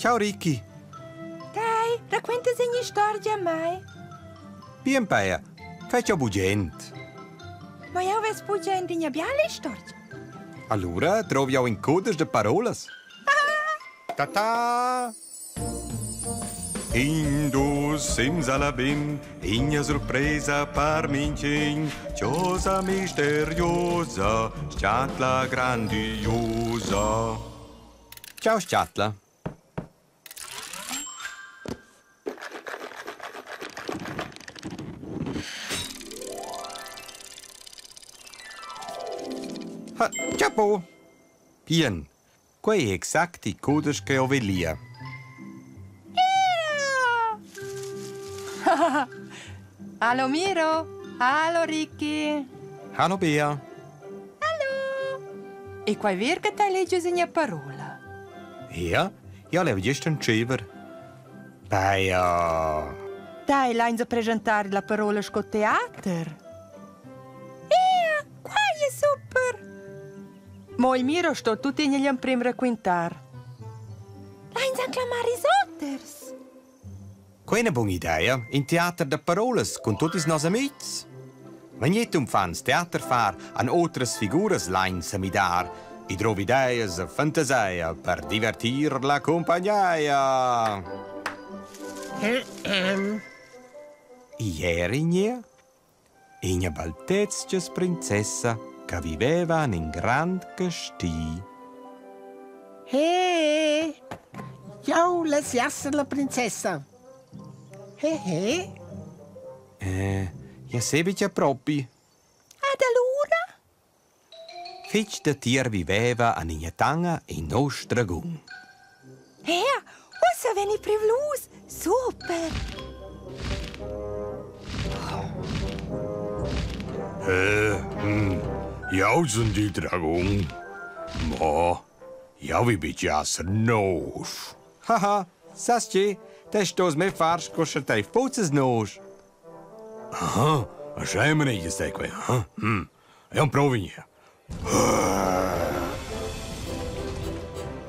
Ciao Ricky. Dai, raquintas in'istorgia a mai. Bien peia, fetsch jau bugent. Ma jau vess bugent ina biala istorgia. Allura drov jau in cudesch da parolas. Ta-ta! Indus simsalabim, iña surpresa par minchin, chosa misteriosa, schatla grandiosa. Ciao schatla. Ha, ciao! Bien, Quei ei exact il cudisch che jeu velia. Hallo Miro, hallo Ricky. Hallo Bea. Hallo. E quai ver che t'hai legiu sia parola? Ja, ja lev gest entscheiver. Bea. Dai, lainsa presentar la parola sco teater. Ea, quai è super! Mo il Miro sto tuttina igl emprem raquintar. Lein clamar ils auters? Quei è una buona idea, in teater da parolas cun tutti ils nos amics. Vegnit uffants teater far, an otras figuras lain sa midar e drov ideas e fantasia per divertir la compagnia. Ieri gnir Ina baltezgias princessa che viveva en in grand casti. He! Jau less esser la princessa. He he! Eh, ja sebi già propi. Ad allura? Fitg datier viveva en ina tanga in nosch dragun. Ea, ussa vegni privlus! Super! Eh, mm, jau sun il dragun. Ma jau vi betg esser nosch. Haha, sas tge? Te stos me far sco sche tei fosses nosch. Aha, aschia manegias ti quei, ha? Hm. Jeu emprov vegnir.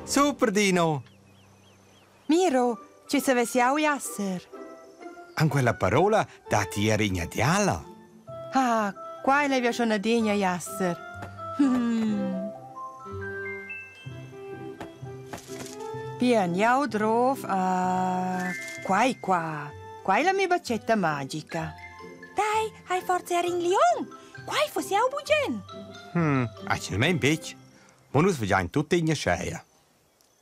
Super, Dino! Miro, tgi savess jau esser? An quella parola datti era ina diala. Ah, quai levia schon adegna esser. Hmm. Bien, jau drov a quai qua. Quai è la mia bacetta magica. Dai, hai forza er in liun? Quai fuss jau bugen. Hm, atgnamain betg. Mo nus fagiain tuttina scheia.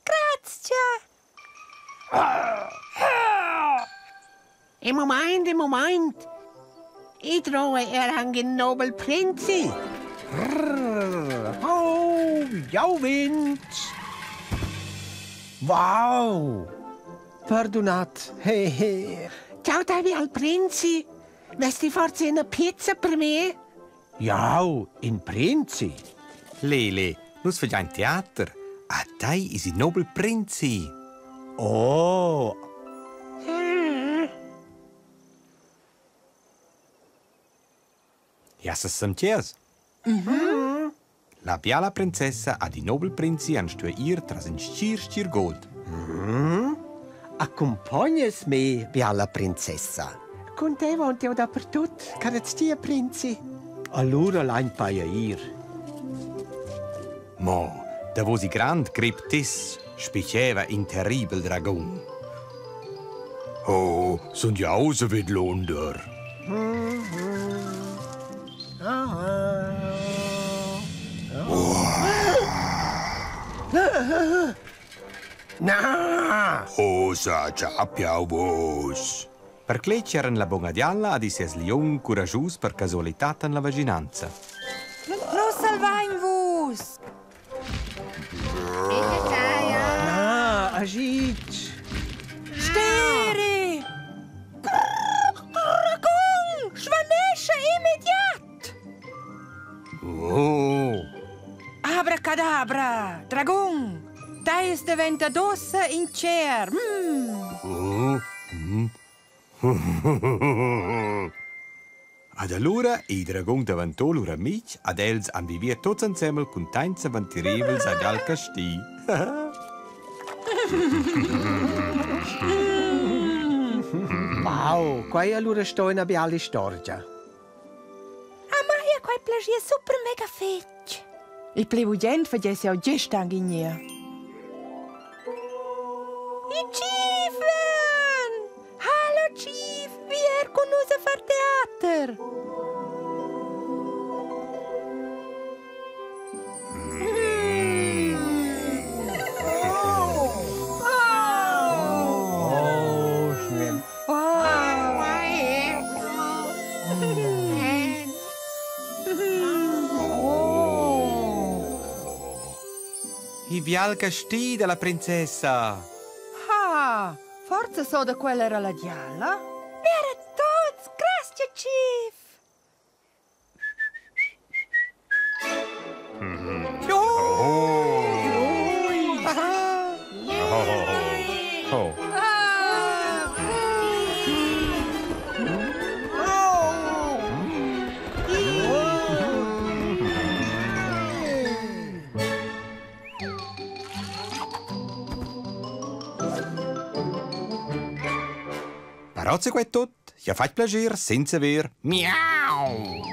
Grazia! In moment, in moment! I drova er anc in nobel prinzi. Rrr, oh, jau vint! Wow! Perdunat, he he. Ciao Davi al prinzi! Vesti forse una pizza per me? Jau, in prinzi! Lele, nus fagiain teater. A tai es il nobel prinzi. Oh! Ja sas samtiers. La biala princessa ad il nobel prinzi han stuì ir tras in stgir stgir gold. Accumpognas me, biala princessa. Cun te vont jeu dapertut, carez tia prinzi. Allura lain paia ir. Mo davos il grand grip tis spicheva in terribel dragun. Oh, sun jau vidlunder. Na! Ossa chapiau vus. Per cletg eran la buna dialla ad ses liun curaschus per casualitad en la vischinanza. Nus salvain vus! Na, agid! Steri! Dragun! Svanescha immediat! Oh! Abracadabra! Dragun! Deis daventa dossa in cer! Mm. Ad allura il dragun daventò lur amitg ad els han vivia tots ensemel cuntaints e ventirevels ad al casti. Wow, quai è allura sto ina biala istorgia. A mai è quai plaschia super mega fetg. Il pli bugen fagess jau gest anc in gnir. Il Chief ven! Hallo Chief, vi er cun nus a far teater? Oh, schön. Il bial casti dalla princessa. Ha, forza so da quella era la diala? Era tots, grazie Chief! Oh. Però quei tut, ja fatg plascher senza ver. Miau!